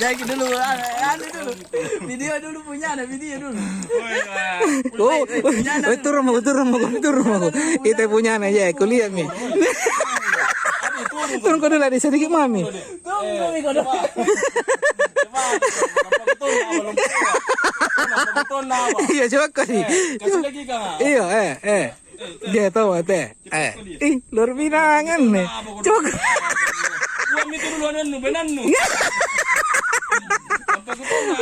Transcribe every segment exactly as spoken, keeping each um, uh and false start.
Jadi dulu, anu, anu dulu. Video dulu punya, ada video dulu. Oh, oh, turun mako, turun mako, turun mako. Itu punya na, ya, kuliah mi. Turun ko dulu, ada sedikit mami. Tunggu mi ko dulu. Iya, coba ko ni. Iya, eh, eh. Dia tahu, teh. Eh, ih, luar binangan ni. Coba. Buat mi tu dulu anannu, benannu. Sampai ku tolak.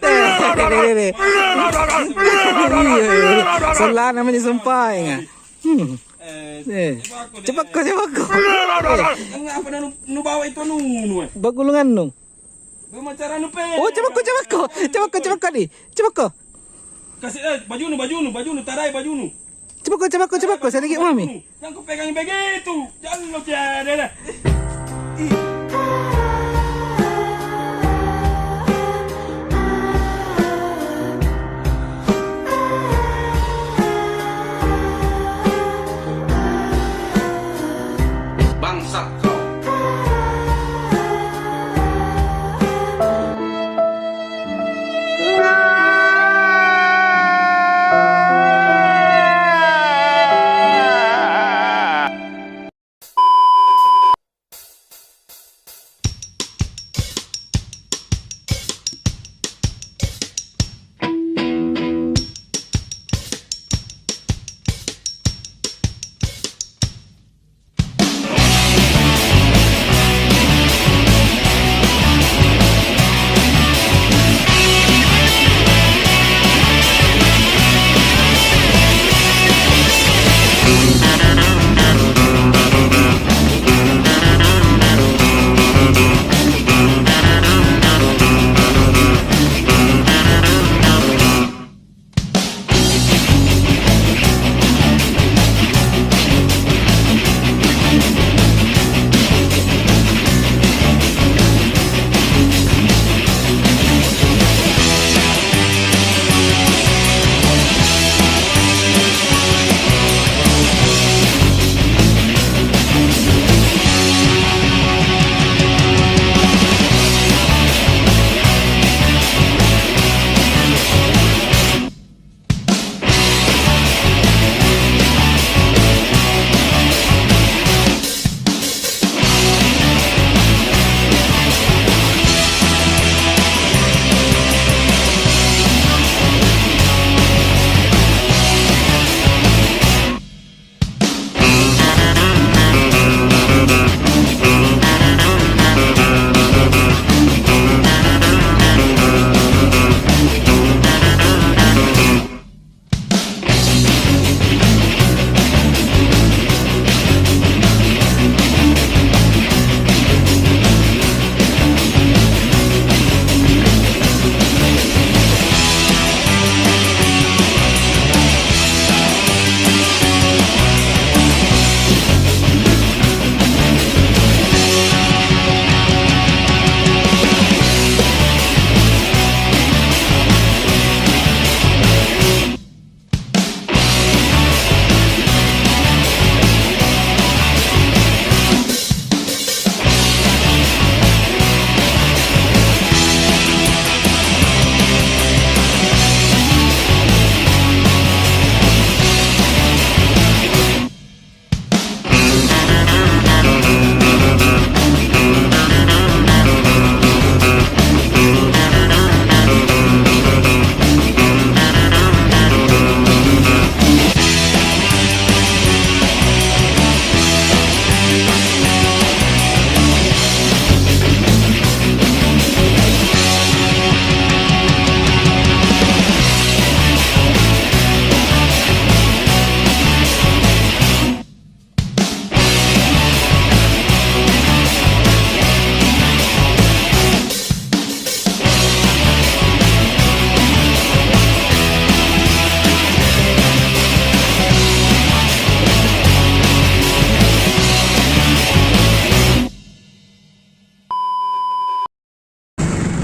Teh, teh, teh, teh. Iya, iya. Salah namanya sumpah, ya. Hmm. Eh, coba ko, coba ko. Ngapa nu, nu bawa itu anu nu, eh? Bagulungan nu. Bagaimana cara nu pe? Oh, coba ko, coba ko. Coba ko, coba ko ni. Coba ko. Kasih, eh, bajunu, bajunu, bajunu, tarai bajunu. Coba ko, coba ko, coba ko, sedikit mami. Jangan ku pegang begitu. Jangan lo tiada dah. Bangsat kau.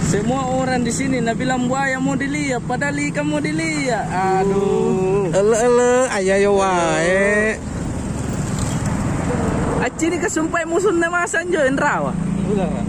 Semua orang di sini na bilang buaya mau dilihat, padahal ikan mau dilihat. Aduh. Ele, ele, ayo, ayo, wae. Acci ni kasumpai musuh na masang jo, Indrawa. Udah, Pak.